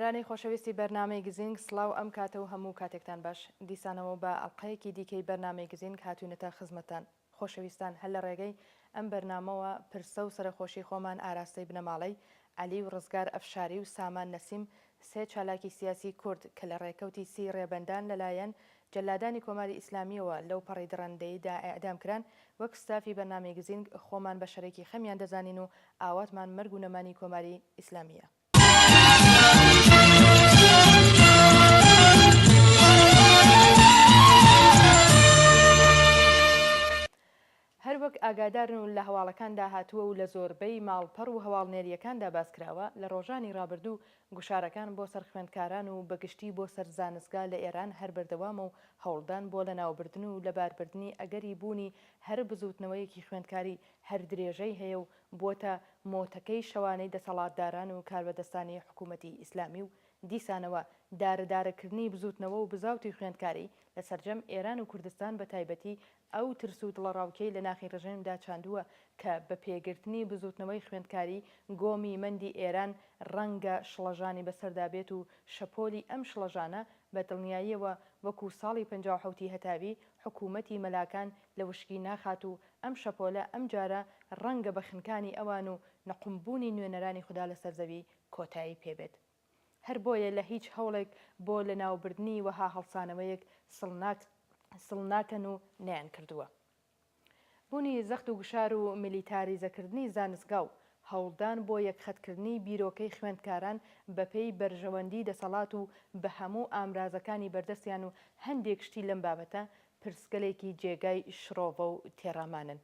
بینەرانی خۆشەویستی بەرنامەی گزینگ سڵاو ئەم کاتە و هەموو کاتێکتان باش دیسانەوە بە ئەڵقەیەکی دیکەی بەرنامەی گزینگ هاتوینەتە خزمەتتان خۆشەویستان هەر لە ڕێگەی ئەم بەرنامەوە پرسە و سەرەخۆشی خۆمان ئاراستەی بنەماڵەی عەلی و ڕزگار ئەفشاری و سامان نەسیم سێ چالاکی سیاسی کورد کە لە ڕێکەوتی سی ڕێبەندان لەلایەن جەلادانی کۆماری ئیسلامییەوە لەو پەڕی دڕەندەییدا ئێعدام کران، وەک ستافی بەرنامەی گزینگ خۆمان بە شەریکی خەمیان دەزانین و ئاواتمان مەرگ و نەمانی کۆماری ئیسلامییە. هەر وەک ئاگادارن و لە هەواڵەکاندا هاتووە و لە زۆربەی ماڵپەڕ و هەواڵنێرییەکاندا باس کراوە، لە ڕۆژانی ڕابردوو گوشارەکان بۆ سەر خوێندکاران و بە گشتی بۆ سەر زانستگا لە ئێران هەر بەردەوامە و هەوڵدان بۆ لەناوبردن و لەباربردنی ئەگەری بوونی هەر بزووتنەوەیەکی خوێندکاری هەر درێژەی هەیە و بووەتە مۆتەکەی شەوانەی دەسەڵاتداران و کاربەدەستانی حکوومەتی ئیسلامی و دیسانەوە دارە دارەکردنی بزووتنەوە و بزاوتی خوێندکاری لە سەرجەم ئێران و کوردستان بە تایبەتی ئەو ترس و دڵەڕاوکێی لە ناخی ڕژێمدا چاندووە کە بە پێگرتنی بزووتنەوەی خوێندکاری گۆمی مەندی ئێران ڕەنگە شڵەژانی بەسەردا بێت و شەپۆلی ئەم شڵەژانە بە دڵنیاییەوە وەکوو ساڵی 57 ی هەتاوی حکوومەتی مەلاکان لە وشکی ناخات و ئەم شەپۆلە ئەمجارە ڕەنگە بە خنکانی ئەوان و نقومبوونی نوێنەرانی خودا لەسەر زەوی کۆتایی پێ بێت. هەر بۆیە لە هیچ هەوڵێک بۆ لەناوبردنی وەها هەڵسانەوەیەک سڵ ناکەن و نەیانکردووە. بوونی زەخت و گوشار و میلیتاریزەکردنی زانستگا و هەوڵدان بۆ یەکخەتکردنی بیرۆکەی خوێندکاران بەپێی بەرژەوەندی دەسەڵات و بە هەموو ئامرازەکانی بەردەستیان و هەندێک شتی لەم بابەتە پرسگەلێکی جێگای شڕۆڤە و تێڕامانن.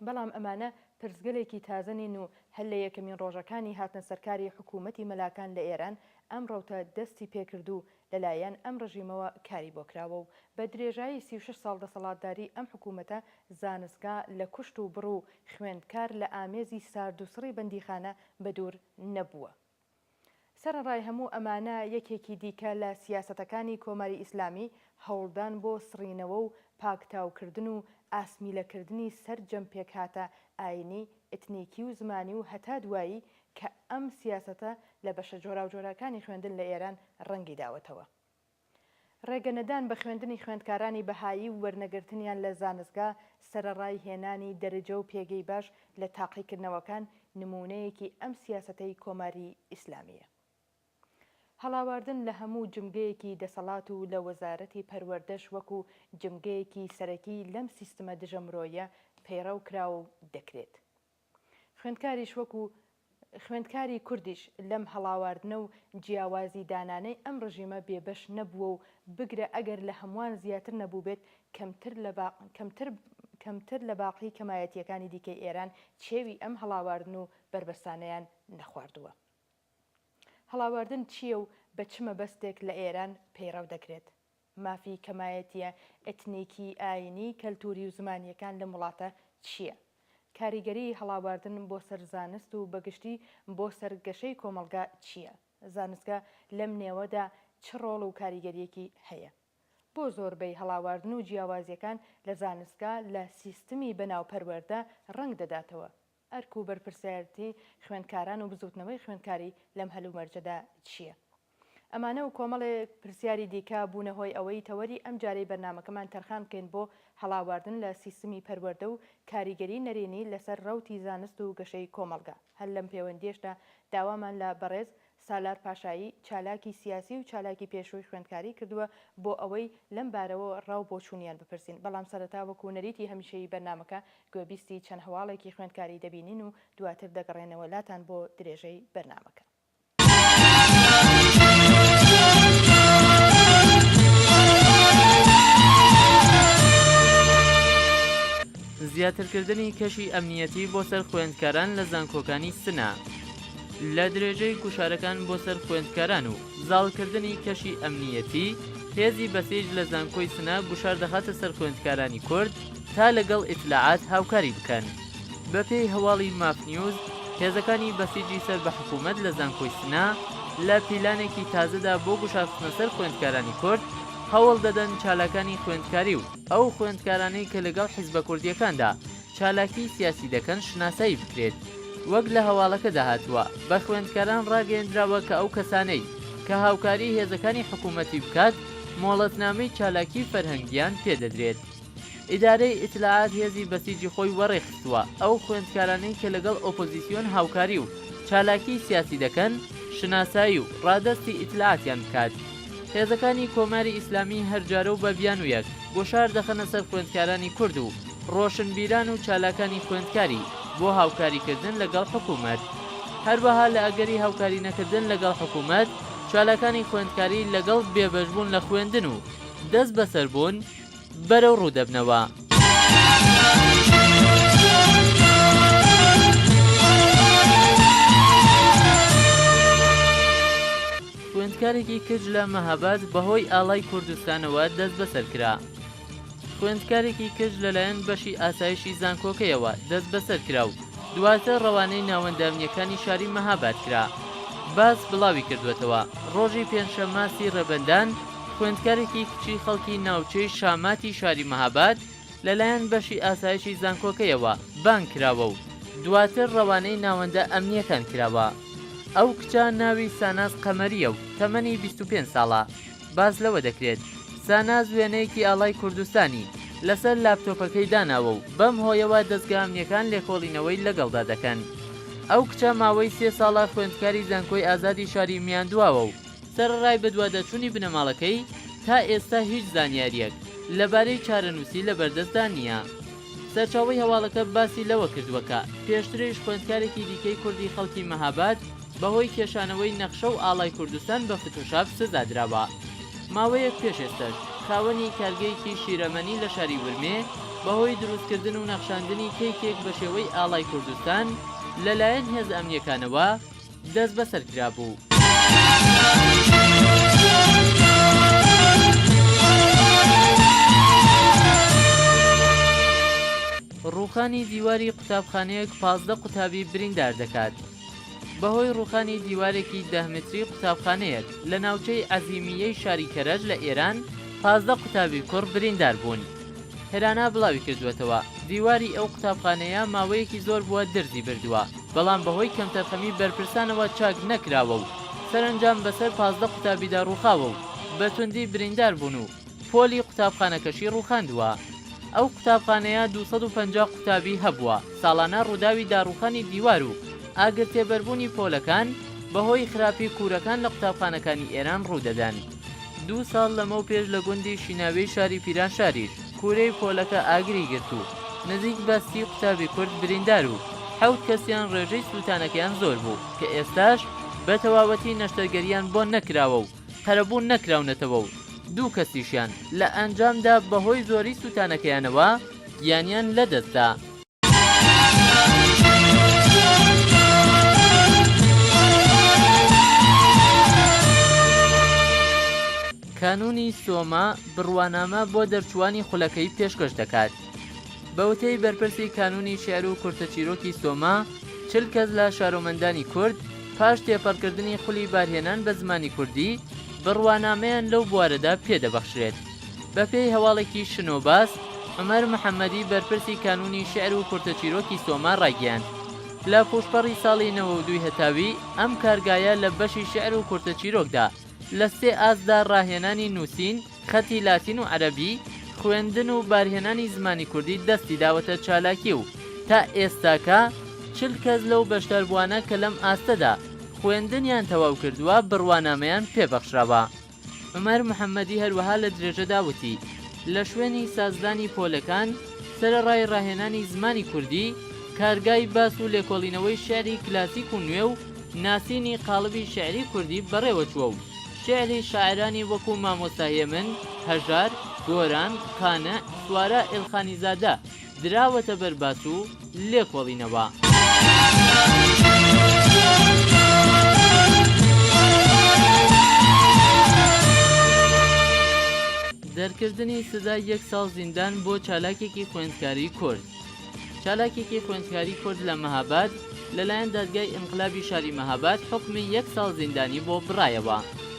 بەڵام ئەمانە پرسگەلێکی تازە نین و هەر لە یەکەمین ڕۆژەکانی هاتنە سەرکاری حکوومەتی مەلاکان لە ئێران ئەم ڕەوتە دەستی پێکرد و لە لایەن ئەم ڕژیمەوە کاری بۆ کراوە و بە درێژایی 36 ساڵ دەسەڵاتداری ئەم حکوومەتە زانستگا لە کوشت و بڕ و خوێندکار لە ئامێزی ساردوسڕی بەندیخانە بەدوور نەبووە. سەرەڕای هەموو ئەمانە یەکێکی دیکە لە سیاسەتەکانی کۆماری ئیسلامی هەوڵدان بۆ سڕینەوە و پاکتاوکردن و ئاسمیلەکردنی سەرجەم پێکهاتە ئاینی، ئتنیکی و زمانی و هەتا دوایی کە ئەم سیاسەتە لە بەشە جۆراوجۆراکانی خوێندن لە ئێران ڕەنگی داوەتەوە. ڕێگەنەدان بە خوێندنی خوێندکارانی بەهایی و وەرنەگرتنیان لە زانستگا سەرەڕای هێنانی دەرەجە و پێگەی باش لە تاقیکردنەوەکان نموونەیەکی ئەم سیاسەتەی کۆماری ئیسلامییە. هەڵاواردن لە هەموو جمگەیەکی دەسەڵات و لە وەزارەتی پەروەردەش وەکوو جمگەیەکی سەرەکی لەم سیستمە دژە مرۆیە پەیڕەو کراوە و دەکرێت. خوێندکاریش وەکو خوێندکاری کوردیش لەم هەڵاواردنە و جیاوازی دانانەی ئەم ڕژیمە بێبەش نەبووە و بگرە ئەگەر لە هەمووان زیاتر نەبووبێت کەمتر لە کەمتر کەمتر لە باقی کەمایەتییەکانی دیکەی ئێران چێوی ئەم هەڵاواردن و بەربەستانەیان نەخواردووە. هەڵاواردن چییە و بە چ مەبەستێک لە ئێران پەیڕەو دەکرێت؟ مافی کەمایەتییە ئەتنیکی، ئایینی، کەلتووری و زمانییەکان لەم وڵاتە چییە؟ کاریگەریی هەڵاواردن بۆ سەر زانست و بەگشتی بۆ سەر گەشەی کۆمەڵگا چییە؟ زانستگا لەم نێوەدا چ ڕۆڵ و کاریگەرییەکی هەیە؟ بۆ زۆربەی هەڵاواردن و جیاوازییەکان لە زانستگا لە سیستمی بەناو پەروەردە ڕەنگ دەداتەوە؟ ئەرک و بەرپرسایەتی خوێندکاران و بزووتنەوەی خوێندکاری لەم هەلومەرجەدا چییە؟ ئەمانە و کۆمەڵێک پرسیاری دیکە بوونە هۆی ئەوەی تەوەری ئەمجارەی بەرنامەکەمان تەرخان بکەین بۆ هەڵاواردن لە سیستمی پەروەردە و کاریگەری نەرێنی لەسەر ڕەوتی زانست و گەشەی کۆمەڵگا. هەر لەم پێوەندییەشدا داوامان لە بەڕێز سالار پاشایی چالاکی سیاسی و چالاکی پێشووی خوێندکاری کردووە بۆ ئەوەی لەم بارەوە ڕا و بۆچوونیان بپرسین بەڵام سەرەتا وەکوو نەریتی هەمیشەیی بەرنامەکە گوێبیستی چەند هەواڵێکی خوێندکاری دەبینین و دواتر دەگەڕێنەوە لاتان بۆ درێژەی بەرنامەکە. زیاترکردنی کەشی ئەمنیەتی بۆ سەر خوێندکاران لە زانکۆکانی سنە لە درێژەی گوشارەکان بۆ سەر خوێندکاران و زاڵکردنی کەشی ئەمنیەتی هێزی بەسیج لە زانکۆی سنە گوشار دەخاتە سەر خوێندکارانی کورد تا لەگەڵ ئیتلاعات هاوکاری بکەن. بەپێی هەواڵی ماف نیوز، هێزەکانی بەسیجی سەر بە حکوومەت لە زانکۆی سنە لە پیلانێکی تازەدا بۆ گوشارخستنە سەر خوێندکارانی کورد هەوڵ دەدەن چالاکانی خوێندکاری و ئەو خوێندکارانەی کە لەگەڵ حیزبە کوردییەکاندا چالاکیی سیاسی دەکەن شناسایی بکرێت. وەک لە هەواڵەکەدا هاتووە، بە خوێندکاران ڕاگەیەندراوە کە ئەو کەسانەی کە هاوکاری هێزەکانی حکوومەتی بکات، مۆڵەتنامەی چالاکیی فەرهەنگییان پێ دەدرێت. ئیدارەی ئیتلاعات هێزی بەسیجی خۆی وەڕێ خستووە، ئەو خوێندکارانەی کە لەگەڵ ئۆپۆزیسیۆن هاوکاری و چالاکیی سیاسی دەکەن، شناسایی و ڕادەستی ئیتلاعاتیان بکات. هێزەکانی کۆماری ئیسلامی هەر جارە و بە بیانوویەک گوشار دەخەنە سەر خوێندکارانی کورد و ڕۆشنبیران و چالاکانی خوێندکاری بۆ هاوکاریکردن لەگەڵ حکوومەت. هەروەها لە ئەگەری هاوکاری نەکردن لەگەڵ حکوومەت، چالاکانی خوێندکاری لەگەڵ بێبەشبوون لە خوێندن و دەستبەسەربوون بەرەوڕوو دەبنەوە. خوێندکارێکی کچ لە مەهاباد بەهۆی ئاڵای کوردستانەوە دەستبەسەر کرا. خوێندکارێکی کچ لەلایەن بەشی ئاسایشی زانکۆکەیەوە دەستبەسەر کرا و دواتر ڕەوانەی ناوەندە ئەمنییەکانی شاری مەهاباد کرا. باس بڵاوی کردووەتەوە، ڕۆژی پێنجشەممە سی ڕێبەندان، خوێندکارێکی کچی خەڵکی ناوچەی شاماتی شاری مەهاباد لەلایەن بەشی ئاسایشی زانکۆکەیەوە بانگ کراوە و دواتر ڕەوانەی ناوەندە ئەمنییەکان کراوە. ئەو کچە ناوی ساناز قەمەرییە و تەمەنی 25 ساڵە. باس لەوە دەکرێت، ساناز وێنەیەکی ئاڵای کوردستانی لەسەر لاپتۆپەکەی داناوە و بەم هۆیەوە دەزگا ئەمنییەکان لێکۆڵینەوەی لەگەڵدا دەکەن. ئەو کچە ماوەی سێ ساڵە خوێندکاری زانکۆی ئازادی شاری میاندواوە و سەرەڕای بەدواداچوونی بنەماڵەکەی، تا ئێستا هیچ زانیارییەک لەبارەی چارەنووسی لەبەردەستدا نییە. سەرچاوەی هەواڵەکە باسی لەوە کردووە کە، پێشتریش خوێندکارێکی دیکەی کوردی خەڵکی مەهاباد بەهۆی کێشانەوەی نەخشە و ئاڵای کوردستان بە فتۆشاپ سزا دراوە. ماوەیەک پێش ئێستەش خاوەنی کارگەیەکی شیرەمەنی لە شاری ورمێ بەهۆی دروستکردن و نەخشاندنی کەیکێک بە شێوەی ئاڵای کوردستان لەلایەن هێزە ئەمنییەکانەوە دەستبەسەر کرابوو. ڕووخانی دیواری قوتابخانەیەک 15 قوتابی بریندار دەکات. بەهۆی ڕووخانی دیوارێکی دە متری قوتابخانەیەک لە ناوچەی عەزیمییەی شاری کەرەج لە ئێران 15 قوتابی کوڕ بریندار بوون. هرانا بڵاویکردووەتەوە، دیواری ئەو قوتابخانەیە ماوەیەکی زۆر بووە درزی بردووە، بەڵام بەهۆی کەمتەرخەمی بەرپرسانەوە چاک نەکراوە و سەرەنجام بەسەر 15 قوتابیدا ڕووخاوە و بە توندی بریندار بوون و پۆلی قوتابخانەکەشی ڕووخاندووە. ئەو قوتابخانەیە 250 قوتابی هەبووە، ساڵانە ڕووداوی داڕووخانی دیوار و ئاگرتێبەربوونی پۆلەکان بەهۆی خراپی کوورەکان لە قوتابخانەکانی ئێران ڕوودەدەن. دوو ساڵ لەمەو پێش لە گوندی شیناوێی شاری پیرانشاریش کوورەی پۆلەکە ئاگری گرت و نزیک بە 30 قوتابی کورد بریندار و حەوت کەسیان ڕێژەی سووتانەکەیان زۆر بوو کە ئێستاش بە تەواوەتی نەشتەرگەریان بۆ نەکراوە و قەرەبوو نەکراونەتەوە و دوو کەسیشیان لە ئەنجامدا بەهۆی زۆری سووتانەکەیانەوە گیانیان لەدەستدا. کانوونی سۆما بڕوانامە بۆ دەرچووانی خولەکەی پێشکەش دەکات. بە وتەی بەرپرسی کانوونی شیعر و کورتە چیرۆکی سۆما، 40 کەس لە شارۆمەندانی کورد پاش تێپەڕکردنی خولی بارهێنان بە زمانی کوردی، بڕوانامەیان لەو بوارەدا پێ دەبەخشرێت. بەپێی هەواڵێکی شنۆ باس، عومەر محەمەدی بەرپرسی کانوونی شیعر و کورتەچیرۆکی سۆما ڕایگەیاند، لە پووشپەڕی ساڵی 92 هەتاوی ئەم کارگایە لە بەشی شیعر و کورتەچیرۆکدا لە سێ ئاستدا ڕاهێنانی نووسین، خەتی لاتین و عەرەبی، خوێندن و بارهێنانی زمانی کوردی دەستی داوەتە چالاکی و تا ئێستاکە 40 کەس لەو بەشداربووانە کە لەم ئاستەدا خوێندنیان تەواو کردووە بڕوانامەیان پێ بەخشراوە. عومەر محەمەدی هەروەها لە درێژەدا وتی، لە شوێنی سازدانی پۆلەکان، سەرەڕای ڕاهێنانی زمانی کوردی، کارگای باس و لێکۆڵینەوەی شیعری کلاسیک و نوێ و ناسینی قاڵبی شیعری کوردی بەڕێوەچووە و شیعری شاعرانی وەکوو مامۆستا هێمن، هەژار، گۆران، قانع، سوارە ئێلخانیزادە دراوەتە بەر باس و لێکۆڵینەوە. دەرکردنی سزای یەک ساڵ زیندان بۆ چالاکێکی خوێندکاری کورد. چالاکێکی خوێندکاری کورد لە مەهاباد لەلایەن دادگای ئینقلابی شاری مەهاباد حوکمی یەک ساڵ زیندانی بۆ بڕایەوە.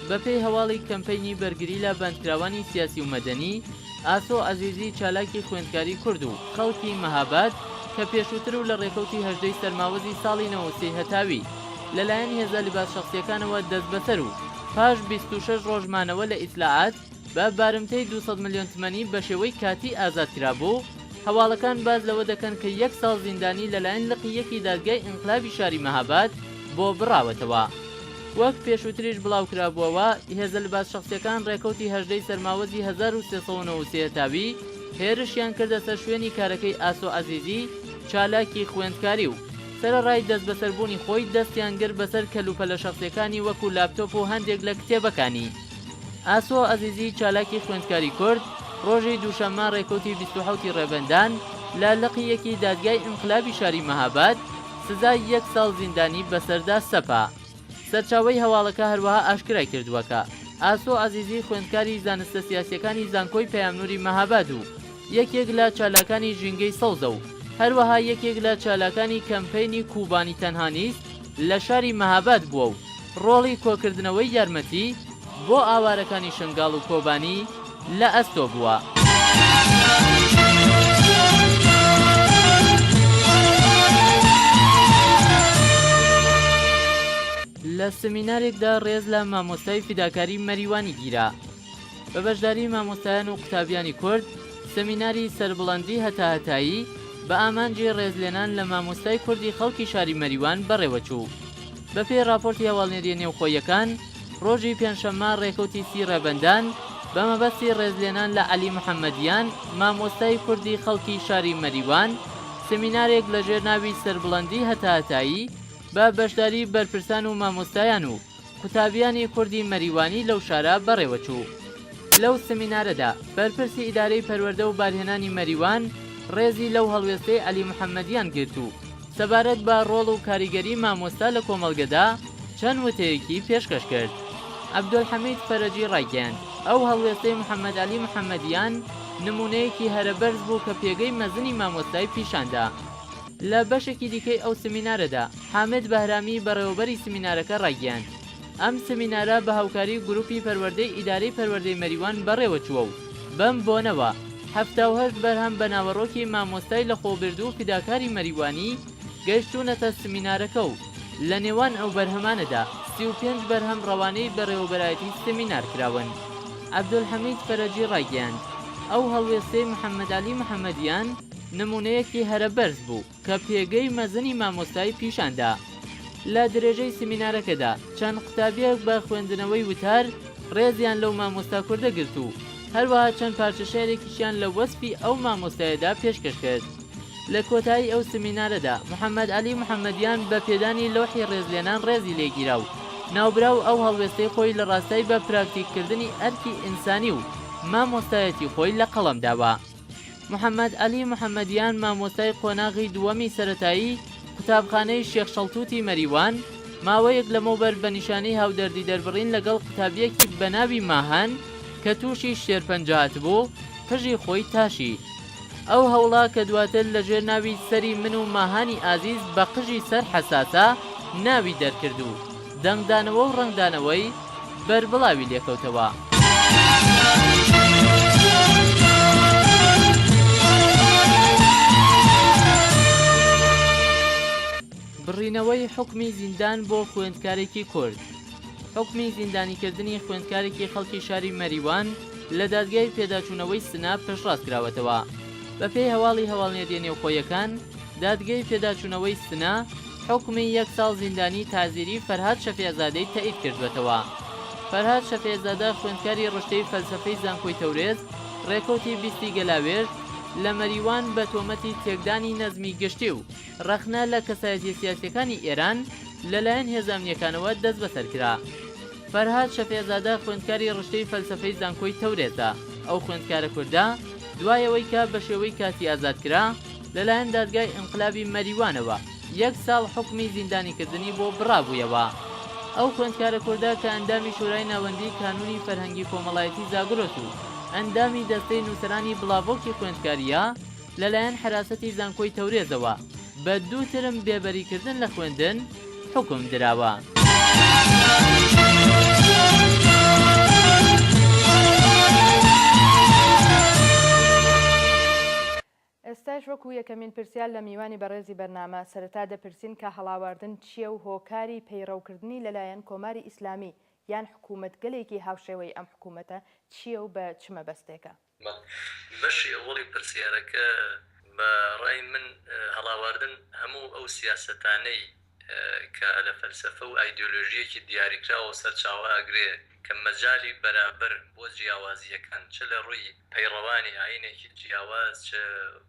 بەپێی هەواڵی کەمپەینی بەرگری لە بەندکراوانی سیاسی و مەدەنی، ئاسۆ عەزیزی چالاکی خوێندکاری کورد و خەڵکی مەهاباد کە پێشووتر و لە ڕێکەوتی هەژدەی سەرماوەزی ساڵی 93 هەتاوی لەلایەن هێزە لباس شەخسییەکانەوە دەستبەسەر و پاش 26 ڕۆژ مانەوە لە ئیتلاعات بە بارمتەی 200 ملیۆن تمەنی بە شێوەی کاتی ئازاد کرابوو، هەواڵەکان باس لەوە دەکەن کە یەک ساڵ زیندانی لەلایەن لقی یەکی دادگای ئینقلابی شاری مەهاباد بۆ بڕاوەتەوە. وەک پێشووتریش بڵاوکرابووەوە، هێزە لباس شەخسیەکان ڕێکەوتی 18 ی سەرماوەزی 1393 هەتاوی هێرشیان کردە سەر شوێنی کارەکەی ئاسۆ عەزیزی چالاکی خوێندکاری و سەرەڕای دەستبەسەربوونی خۆی دەستیان گرت بەسەر کەلوپەلە شەخسیەکانی وەکو لاپتۆپ و هەندێک لە کتێبەکانی. ئاسۆ عەزیزی چالاکی خوێندکاری کورد ڕۆژی دووشەممە ڕێکەوتی 27 ی ڕێبەندان لە لقی یەکی دادگای ئینقلابی شاری مەهاباد سزای یەک ساڵ زیندانی بەسەردا سەپا. سەرچاوەی هەواڵەکە هەروەها ئاشکرای کردووە کە، ئاسۆ عەزیزی خوێندکاری زانستە سیاسییەکانی زانکۆی پەیامنووری مەهاباد و یەکێک لە چالاکانی ژینگەی سەوزە و هەروەها یەکێک لە چالاکانی کەمپەینی کوبانی تەنها نیست لە شاری مەهاباد بووە و ڕۆڵی کۆکردنەوەی یارمەتی بۆ ئاوارەکانی شنگاڵ و کۆبانی لە ئەستۆ بووە. لە سمینارێکدا ڕێز لە مامۆستای فیداکاری مەریوانی گیرا. بە بەشداری مامۆستایان و قوتابیانی کورد، سمیناری سەربڵندی هەتاهەتایی بە ئامانجی ڕێزلێنان لە مامۆستای کوردی خەڵکی شاری مەریوان بەڕێوەچوو. بەپێی ڕاپۆرتی هەواڵنێرییە نێوخۆییەکان، ڕۆژی پێنجشەممە ڕێکەوتی سی ڕێبەندان بە مەبەستی ڕێزلێنان لە عەلی محەممەدیان، مامۆستای کوردی خەڵکی شاری مەریوان، سمینارێک لەژێر ناوی سەربڵندی هەتاهەتایی بە بەشداری بەرپرسان و مامۆستایان و قوتابیانی کوردی مەریوانی لەو شارە بەڕێوەچوو. لەو سمینارەدا بەرپرسی ئیدارەی پەروەردە و بارهێنانی مەریوان ڕێزی لەو هەڵوێستەی عەلی محەممەدیان گرت و سەبارەت بە ڕۆڵ و کاریگەری مامۆستا لە کۆمەڵگەدا چەند وتەیەکی پێشکەش کرد. عەبدولحەمید فەرەجی ڕایگەیاند، ئەو هەڵوێستەی محەممەدعەلی محەممەدیان نموونەیەکی هەرە بەرز بوو کە پێگەی مەزنی مامۆستای پیشان دا. لە بەشێکی دیکەی ئەو سمینارەدا، حامد بەهرامی بەڕێوەبەری سمینارەکە ڕایگەیاند، ئەم سمینارە بە هاوکاری گروپی پەروەردەی ئیدارەی پەروەردەی مەریوان بەڕێوەچووە و بەم بۆنەوە 78 بەرهەم بە ناوەڕۆکی مامۆستای لەخۆبردوو و فیداکاری مەریوانی گەیشتوونەتە سمینارەکە و لە نێوان ئەو بەرهەمانەدا 35 بەرهەم ڕەوانەی بەڕێوەبەرایەتی سمینار کراون. عەبدولحەمید فەرەجی ڕایگەیاند، ئەو هەڵوێستەی محەممەدعەلی محەممەدیان نموونەیەکی هەرە بەرز بوو کە پێگەی مەزنی مامۆستای پیشان دا. لە درێژەی سمینارەکەدا چەند قوتابیەک بە خوێندنەوەی وتار ڕێزیان لەو مامۆستا کوردە گرت و هەروەها چەند پارچە شیعرێکیشیان لە وەسفی ئەو مامۆستایەدا پێشکەش کرد. لە کۆتایی ئەو سمینارەدا محەممەد عەلی محەممەدیان بە پێدانی لەوحی ڕێزلێنان ڕێزی لێ گیرا و ناوبراو ئەو هەڵوێستەی خۆی لە ڕاستای بە پراکتیک کردنی ئەرکی ئینسانی و مامۆستایەتی خۆی لە قەڵەم داوە. محەممەد عەلی محەممەدیان مامۆستای قۆناغی دووەمی سەرەتایی قوتابخانەی شێخ شەڵتووتی مەریوان، ماوەیەک لەمەوبەر بە نیشانەی هاودەردی دەربڕین لەگەڵ قوتابییەکی بە ناوی ماهان کە تووشی شێرپەنجە هاتبوو، قژی خۆی تاشی. ئەو هەوڵە کە دواتر لە ژێر ناوی سەری من و ماهانی ئازیز بە قژی سەر حەساسە ناوی دەرکرد و دەنگدانەوە و ڕەنگدانەوەی بەربڵاوی لێکەوتەوە. بڕینەوەی حوکمی زیندان بۆ خوێندکارێکی کورد حوکمی زیندانیکردنی خوێندکارێکی خەڵکی شاری مەریوان لە دادگای پێداچوونەوەی سنە پشتڕاست کراوەتەوە. بەپێی هەواڵی هەواڵنێرییە نێوخۆیەکان، دادگەی پێداچوونەوەی سنە حوکمی یەک ساڵ زیندانی تەعزیری فەرهاد شەفیعزادەی تەئید کردووەتەوە. فەرهاد شەفیعزادە خوێندکاری ڕشتەی فەلسەفەی زانکۆی تەورێز، ڕێکەوتی بیستی گەلاوێژ لە مەریوان بە تۆمەتی تێکدانی نەزمی گشتی و ڕەخنە لە کەسایەتیە سیاسیەکانی ئێران لەلایەن هێزە ئەمنیەکانەوە دەستبەسەر کرا. فەرهاد شەفیعزادە خوێندکاری ڕشتەی فەلسەفەی زانکۆی تەورێزە. ئەو خوێندکارە کوردە دوای ئەوەی کە بە شێوەی کاتی ئازاد کرا، لەلایەن دادگای ئینقلابی مەریوانەوە یەک ساڵ حوکمی زیندانیکردنی بۆ بڕابوویەوە. ئەو خوێندکارە کوردە کە ئەندامی شورای ناوەندیی کانوونی فەرهەنگی کۆمەڵایەتی زاگرۆس و ئەندامی دەستەی نووسەرانی بڵاڤۆکی خوێندکارییە، لەلایەن حەراسەتی زانکۆی تەورێزەوە بە دوو ترم بێبەریکردن لە خوێندن حوکم دراوە. ئێستا. ئێستاش وەکو یەکەمین پرسیار لە میوانی بەڕێزی بەرنامە سەرەتا دەپرسین کە هەڵاواردن چییە و هۆکاری پەیڕەوکردنی لەلایەن کۆماری ئیسلامی یان حکوومەتگەلێکی هاوشێوەی ئەم حکوومەتە چییە و بە چ مەبەستێکە؟ بەشی ئەوەڵی پرسیارەکە بە ڕای من هەڵاواردن هەموو ئەو سیاسەتانەی کە لە فەلسەفە و ئایدیۆلۆژییەکی دیاریکراوەوە سەرچاوە ئەگرێ کە مەجالی بەرابەر بۆ جیاوازییەکان چ لە ڕووی پەیڕەوانی ئایینێکی جیاواز چ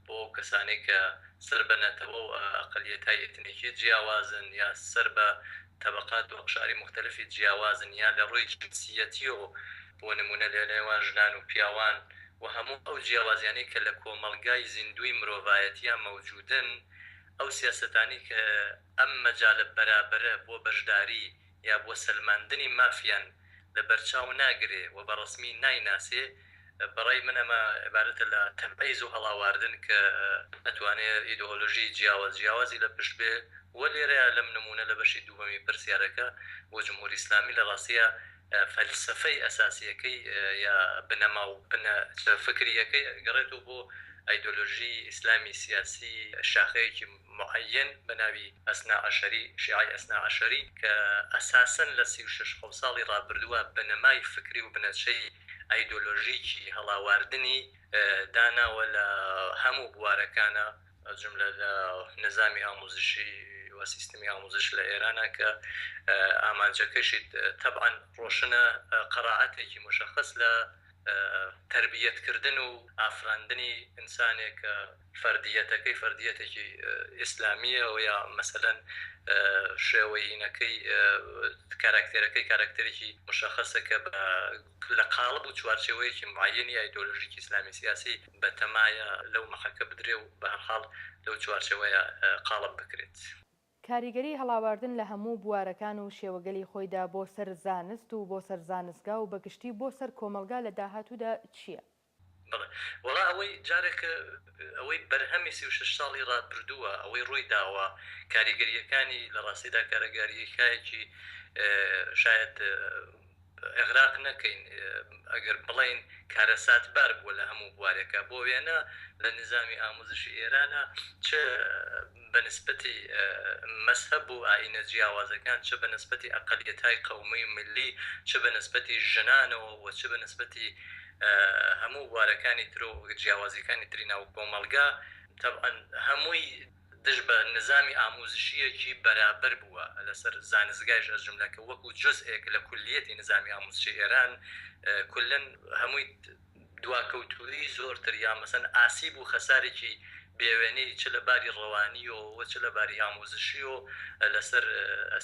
بۆ ئەو کەسانەی کە سەر بە نەتەوە و ئەقەلیەتای ئێتنیکی جیاوازن یا سەر بە تەبەقات و ئەقشاری موختەلفی جیاوازن یا لە ڕووی جنسیەتیەوە بۆ نموونە لە نێوان ژنان و پیاوان و هەموو ئەو جیاوازیانەی کە لە کۆمەڵگای زیندووی مرۆڤایەتیا مەوجوودن ئەو سیاسەتانەی کە ئەم مەجالە بەرابەرە بۆ بەشداری یا بۆ سەلماندنی مافیان لە بەرچاو ناگرێ و بە ڕەسمی نایناسێ، بە ڕای من ئەمە عیبارەتە لە تەبعیز و هەڵاواردن کە ئەتوانێ ئیدئۆلۆژی جیاواز جیاوازی لە پشت بێ و لێرەیا لەم نموونە لە بەشی دووهەمی پرسیارەکە بۆ جمهوری ئیسلامی لە ڕاستیا فەلسەفەی ئەساسییەکەی یا بنەما و بنەچە فکرییەکەی ئەگەڕێتەوە بۆ ئایدۆلۆژی ئیسلامی سیاسی شاخەیەکی موعەیەن بە ناوی ئەسنا عەشەری، شیعەی ئەسنا عەشەری، کە ئەساسەن لە 36 حەوت ساڵی ڕابردووە بنەمای فکری و بنەچەی ئایدۆلۆژیکی هەڵاواردنی داناوە لە هەموو بوارەکانا جوملە لە نزامی ئاموزشی و سیستمی ئاموزش لە ئێرانا کە ئامانجەکەشی تەبعەن ڕۆشنە قەرائەتێکی موشەخەس لە تەربیەت کردن و ئافراندنی ئینسانێک کە فەردیەتەکەی فەردیەتێکی ئیسلامییە و یا مەسەلەن شێوەیینەکەی کاراکتێرەکەی کاراکتەرێکی موشەخەسە کە بە لە قاڵب و چوارچێوەیەکی موعەیەنی ئایدۆلۆژیکی ئیسلامی سیاسی بەتەمایە لەو مەحەکە بدرێ و بەهەرحاڵ لەو چوارچێوەیە قاڵب بکرێت. کاریگەری هەڵاواردن لە هەموو بوارەکان و شێوەگەلی خۆیدا بۆ سەر زانست و بۆ سەر زانستگا و بەگشتی بۆ سەر کۆمەڵگا لە داهاتوودا چییە؟ بەڵێ وەڵا ئەوەی جارێک ئەوەی بەرهەمی 36 ساڵی ڕابردووە ئەوەی ڕووی داوە کاریگەرییەکانی لە ڕاستیدا کارەگارییەکایەکی شایەد ئیغراق نەکەین ئەگەر بڵێین کارەساتبار بووە لە هەموو بوارێکا بۆ وێنە لە نیزامی ئامووزشی ئێرانا چ بە نیسبەتی مەزهەب و ئایینە جیاوازەکان چ بە نیسبەتی ئەقەلیەتهای قەومی و میللی چ بە نیسبەتی ژنانەوە و چ بە نیسبەتی هەموو بوارەکانی تر و جیاوازیەکانی تری ناو کۆمەڵگا تەبعەن هەمووی دژ بە نزامی ئامووزشییەکی بەرابەر بووە لەسەر زانستگایش ئەز جوملە کە وەکوو جوزئێک لە کولییەتی نزامی ئامووزشی ئێران کولەن هەمووی دواکەوتوویی زۆرتر یا مەسەن ئاسیب و خەسارێکی بێوێنەی چ لە باری ڕەوانییەوە و چ لە باری ئامووزشییەوە لەسەر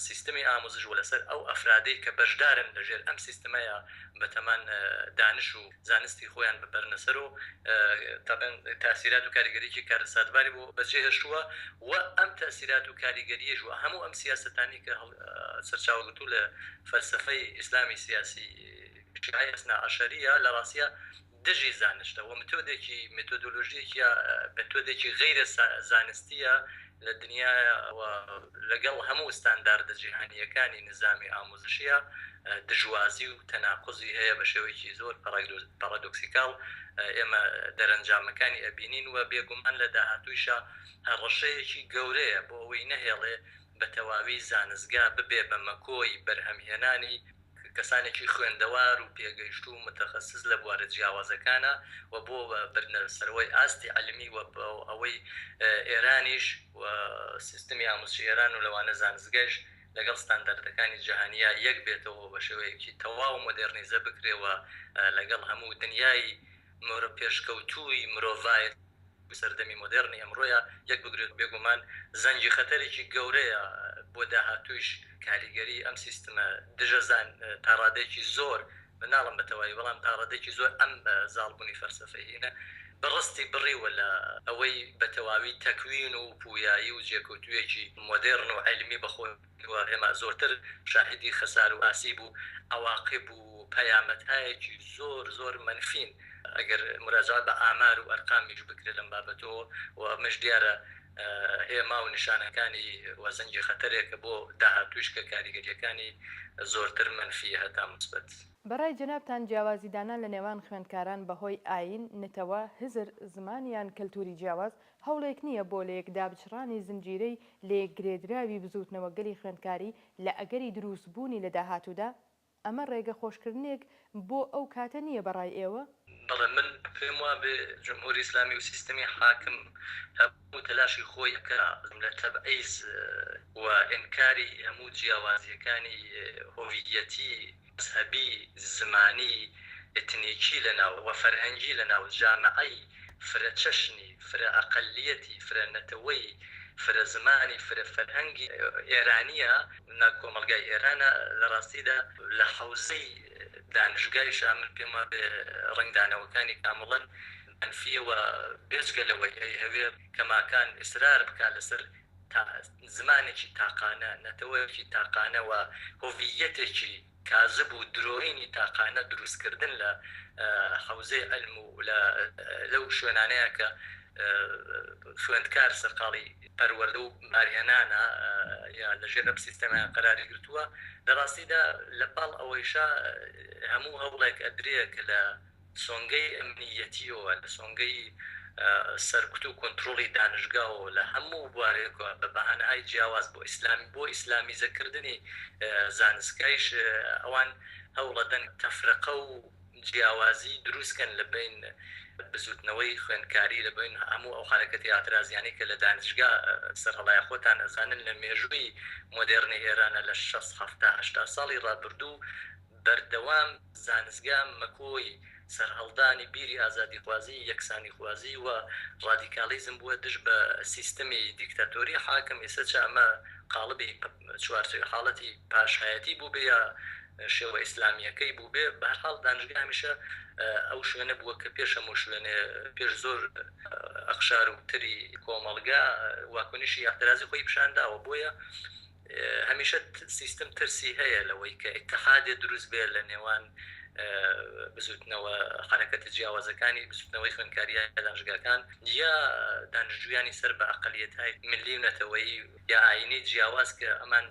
سیستمی ئامووزش و لەسەر ئەو ئەفرادەی کە بەشدارن لە ژێر ئەم سیستمەیا بەتەمان دانش و زانستی خۆیان ببەرنە سەر و تەبعەن تاسیرات و کاریگەریی کارەساتباری بۆ بەجێ هێشتووە و ئەم تاسیرات و کاریگەرییەش و هەموو ئەم سیاسەتانەی کە سەرچاوە گرتوو لە فەلسەفەی ئیسلامی سیاسی شیعەی ئەسنا عەشەرییە لە ڕاستیا دژی زانستە و متۆدێکی مێتۆدۆلۆژییەکی یا مێتۆدێکی غەیرە زانستییە لە دنیایا و لەگەڵ هەموو ستانداردە جیهانییەکانی نیزامی ئامووزشییا دژوازی و تەناقوزی هەیە بە شێوەیەکی زۆر پاڕادۆکسیکاڵ ئێمە دەرەنجامەکانی ئەبینین و بێگومان لە داهاتوویشا هەڕەشەیەکی گەورەیە بۆ ئەوەی نەهێڵێ بە تەواوی زانستگا ببێ بە مەکۆی بەرهەمهێنانی کەسانێکی خوێندەوار و پێگەیشتوو و متەخەسس لە بوارە جیاوازەکانا و بۆ بردنە سەرەوەی ئاستی عیلمی و بۆ ئەوەی ئێرانیش و سیستمی ئاموزشی ئێران و لەوانە زانستگایش لەگەڵ ستانداردەکانی جیهانیا یەک بێتەوە و بە شێوەیەکی تەواو مۆدێرنیزە بکرێ و لەگەڵ هەموو دنیای پێشکەوتووی مرۆڤایەتی و سەردەمی مۆدێڕنی ئەمڕۆیا یەک بگرێت، بێگومان زەنگی خەتەرێکی گەورەیە بۆ داهاتوویش، کاریگەری ئەم سیستمە دژە زان تا ڕادەیەکی زۆر، من ناڵێم بە تەواوی، بەڵام تا ڕادەیەکی زۆر ئەم زاڵبوونی فەلسەفەیینە بڕستی بڕیوە لە ئەوەی بە تەواوی تەکوین و پوویایی و جێکەوتوویەکی مۆدێڕن و عیلمی بە خۆی و ئێمە زۆرتر شاهیدی خەسار و ئاسیب و عەواقب و پەیامەدهایەکی زۆر زۆر مەنفین ئەگەر موراجەعە بە ئامار و ئەرقامیش بکرێت لەم بابەتەوە و ئەمەش دیارە هێما و نیشانەکانی و زەنگی خەتەرێکە بۆ داهاتوویش کە کاریگەرییەکانی زۆرتر مەنفییە هەتا موسبەت. بەڕای جەنابتان جیاوازی دانان لە نێوان خوێندکاران بە هۆی ئایین، نەتەوە، هزر، زمان یان کەلتوری جیاواز هەوڵێک نییە بۆ لەیەکدابچڕانی زنجیرەی لەیەکگرێدراوی بزووتنەوەگەلی خوێندکاری لە ئەگەری درووستبوونی لە داهاتوودا؟ ئەمە ڕێگە خۆشکردنێک بۆ ئەو کاتە نییە بە ڕای ئێوە؟ بەڵێ من پێم وابێ جمهوری ئیسلامی و سیستمی حاکم هەموو تەلاشی خۆی ئەکا لە تەبعیز و ئینکاری هەموو جیاوازیەکانی هۆڤیەتی، مەزهەبی، زمانی، ئتنیکی لە ناو و فەرهەنگی لە ناو جامعەی فرە چەشنی، فرە ئەقەلیەتی، فرە نەتەوەی، فرە زمانی، فرە فەرهەنگی ئێرانیە نا کۆمەڵگای ئێرانە لە ڕاستیدا لە حەوزەی دانشگایشا من پێم وابێ ڕەنگدانەوەکانی کامڵەن مەنفیە و بێجگە لەوەی ئەیهەوێ کەماکان ئیسرار بکا لەسەر تا زمانێکی تاقانە، نەتەوەیەکی تاقانە و هۆڤییەتێکی کازب و درۆیینی تاقانە دروست کردن لە حەوزەی عیلم و لە لەو شوێنانەیا کە خوێندکار سەرقاڵی پەروەردە و بارهێنانە یا لە ژێر ئەم سیستەمەیا قەراری گرتووە. لە ڕاستیدا لە پاڵ ئەوەیشا هەموو هەوڵێک ئەدرێ کە لە سۆنگەی ئەمنییەتییەوە، لە سۆنگەی سەرکوت و کۆنترۆڵی دانشگاوە، لە هەموو بوارێکەوە بە بەهانەهای جیاواز بۆ ئیسلامی بۆ ئیسلامیزەکردنی زانستگایش ئەوان هەوڵەدەن تەفرەقە و جیاوازی دروست کەن لە بەین بزوتنەوەی خوێندکاری، لە بەین هەموو ئەو حەرەکەتی ئیعترازیانەی کە لە دانشگا سەرهەڵایە. خۆتان ئەزانن لە مێژووی مۆدێڕنی ئێرانە لە شەست حەفتا هەشتا ساڵی ڕابردوو بەردەوام زانستگا مەکۆی سەرهەڵدانی بیری ئازادیخوازی، یەکسانیخوازی و ڕادیکاڵیزم بووە دژ بە سیستمی دیکتاتۆری حاکم، ئیسە چ ئەمە قاڵبی چوارچێوەی حاڵەتی پاشایەتی بووبێ یا شێوە ئیسلامییەکەی بووبێ، بەهەرحاڵ دانشگا هەمیشە ئەو شوێنە بووە کە پێش هەموو شوێنێ، پێش زۆر ئەقشار و تری کۆمەڵگا واکۆنیشی ئیعترازی خۆی پیشان داوە، بۆیە هەمیشە سیستم ترسی هەیە لەوەی کە ئیتحادێ دروست بێ لە نێوان بزوتنەوە حەرەکەتە جیاوازەکانی بزوتنەوەی خوێندکاری یا دانشگاکان یا دانشجویانی سەر بە ئەقەلیەتهای ملی و نەتەوەیی یا ئایینی جیاواز کە ئەمان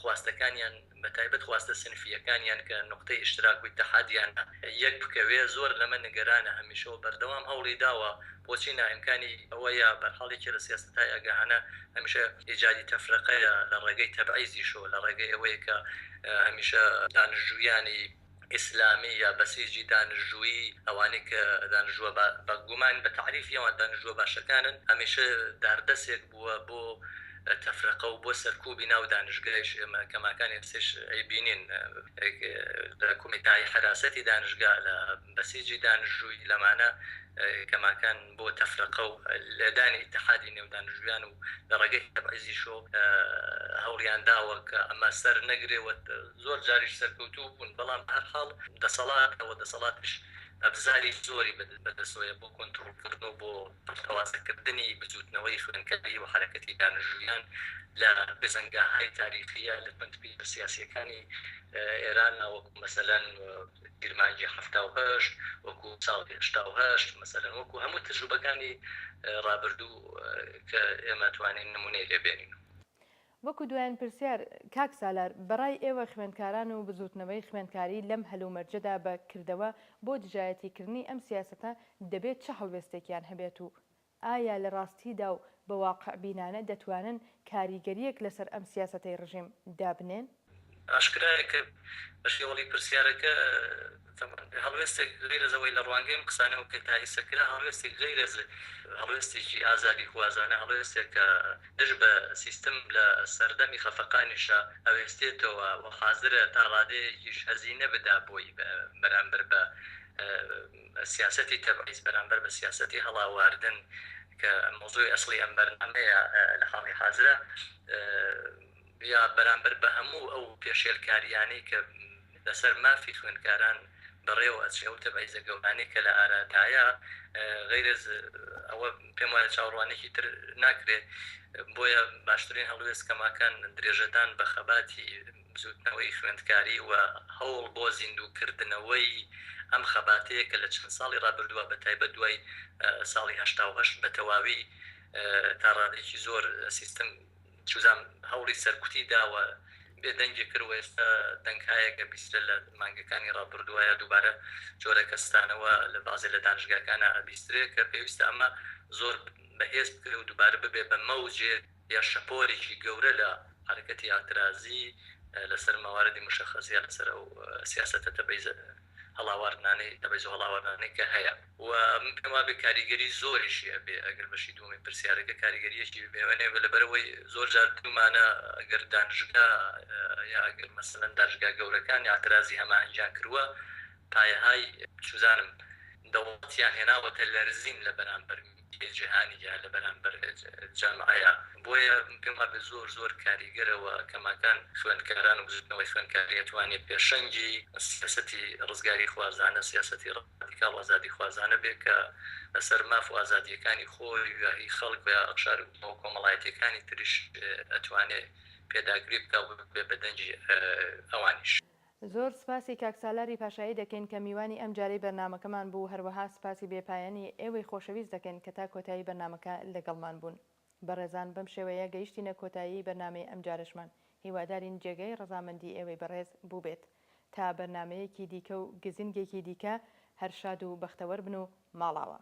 خواستەکانیان بە تایبەت خواستە سنفییەکانیان کە نوقتەی ئیشتراک و ئیتحادیانە یەک بکەوێ زۆر لەمە نگەرانە هەمیشە و بەردەوام هەوڵی داوە بۆچی نا ئیمکانی ئەوەیە بەرحاڵ یەکێ لە سیاسەتهای ئاگاهانە هەمیشە ئیجادی تەفرەقەیە لە ڕێگەی تەبعیزیشەوە لە ڕێگەی ئەوەیە کە هەمیشە دانشجویانی ئیسلامی یا بەسیجی دانشجویی ئەوانەی کە دانشجوە بە گومان بە تەعریفی ئەوان دانشجوە باشەکانن هەمیشە داردەسێک بووە بۆ تەفرەقە و بۆ سەرکوبی ناو دانشگایش ئێمە کەماکان ئێستەش ئەیبینین لە کومیتای حەراسەتی دانشگا لە بەسیجی دانشجووی لەمانە کەماکان بۆ تەفرەقە و لێدانی ئیتحادی نێو دانشجویان و لە ڕێگەی تەبعیزیشەوە هەوڵیان داوە کە ئەمە سەر نەگرێ و زۆر جاریش سەرکەوتوو بوون بەڵام بە هەر حاڵ دەسەڵاتە و دەسەڵاتیش ئەبزاری زۆری بەدەستەوەیە بۆ کۆنتڕۆڵکردن و بۆ پەرتەوازەکردنی بزووتنەوەی خوێندکاری و حەرەکەتی دانشجویان لە بزنگاهای تاریخییە لە پنتپیتە سیاسییەکانی ئێرانە وەکوو مەسەلەن تیرمانگی 78، وەکوو ساڵی 88 مەسەلەن وەکوو هەموو تەجروبەکانی ڕابردوو کە ئێمە توانین نموونەی لێ بێنین. وەکو دوایین پرسیار، کاک سالار، بە ڕای ئێوە خوێندکاران و بزووتنەوەی خوێندکاری لەم هەلومەرجەدا بە کردەوە بۆ دژایەتیکردنی ئەم سیاسەتە دەبێت چ هەڵوێستێکیان هەبێت و ئایا لە ڕاستیدا و بە واقعبینانە دەتوانن کاریگەرییەک لەسەر ئەم سیاسەتەی ڕژیم دابنێن؟ ئاشکرایە کە بە شێوەڵی پرسیارەکە هەڵوێستێک غەیرەز ئەوەی لە ڕوانگەی ئەم قسانەوە کە تا ئیسە کرا هەڵوێستێک غەیرەز هەڵوێستێکی ئازادیخوازانە هەڵوێستێک کە دژ بە سیستم لە سەردەمی خەفەقانیشا ئەوێستێتەوە و حازرە تا ڕادەیەکیش هەزینە بدا بۆی بەرامبەر بە سیاسەتی تەبعیز بەرامبەر بە سیاسەتی هەڵاواردن کە مەوزوعی ئەسڵی ئەم بەرنامەیە لە حاڵی حازرا یا بەرامبەر بە هەموو ئەو پێشێلکارییانەی کە لەسەر مافی خوێندکاران بەڕێوە ئەچێ، ئەو تەبعیزە گەورانەی کە لە ئارادایە، غەیرەز ئەوە پێم وایە چاوەڕوانیەکی تر ناکرێ، بۆیە باشترین هەڵوێست کەماکان درێژەدان بە خەباتی بزووتنەوەی خوێندکاری و هەوڵ بۆ زیندووکردنەوەی ئەم خەباتەیە کە لە چەند ساڵی ڕابردووە بە تایبەت دوای ساڵی 88 بە تەواوی تا ڕادەیەکی زۆر سیستم چوزام هەوڵی سەرکوتی داوە. بێدەنگی کرد و ئێستا دەنگهایەک ئەبیسترێ لە مانگەکانی ڕابردووایە دووبارە جۆرە کەستانەوە لە بەعزێ لە دانشگاکانا ئەبیسترێ کە پێویستە ئەمە زۆر بەهێز بکرێ و دووبارە ببێ بە مەوجێک یا شەپۆلێکی گەورە لە حەرەکەتی ئیعترازی لەسەر مەواردی مشەخەس یا لەسەر ئەو سیاسەتە تەبەیزە هەڵاواردنانەی تەبەیز و هەڵاواردنانەی کە هەیە و من پێم وابێ کاریگەری زۆریشی ئەبێ ئەگەر بەشی دووەمی پرسیارەکە کاریگەریەکی بێوێنێ بە لەبەرئەوەی زۆر جار دوومانە ئەگەر دانشگا یا ئەگەر مەسەلەن دانشگا گەورەکان ئیعترازی هەماهەنگیان کردووە پایەهای چوزانم دەوڵەتیان هێناوەتە لەرزین لە بەرامبەر میدیای جیهانی یا لە بەرامبەر جامعەیا بۆیە من پێم وابێ زۆر زۆر کاریگەرە و کەماکان خوێندکاران و بزوتنەوەی خوێندکاری ئەتوانێ پێشەنگی سیاسەتی ڕزگاری خوازانە سیاسەتی ڕادیکاڵ و ئازادی خوازانە بێ کە لەسەر ماف و ئازادیەکانی خۆی و یا هی خەڵک و یا ئەقشار و کۆمەڵایەتیەکانی تریش ئەتوانێ پێداگری بکا و ببێ بە دەنگی ئەوانیش. زۆر سپاسی کاک سالاری پاشایی دەکەین کە میوانی ئەم جارەی بەرنامەکەمان بوو، هەروەها سپاسی بێ پایانی ئێوەی خۆشەویست دەکەین کە تا کۆتایی بەرنامەکە لەگەڵمان بوون. بەڕێزان بەم شێوەیە گەیشتینە کۆتایی بەرنامەی ئەم جارەشمان، هیوادارین جێگای ڕەزامەندی ئێوەی بەڕێز بووبێت. تا بەرنامەیەکی دیکە و گزنگێکی دیکە هەر شاد و بەختەوەر بن و ماڵاوا.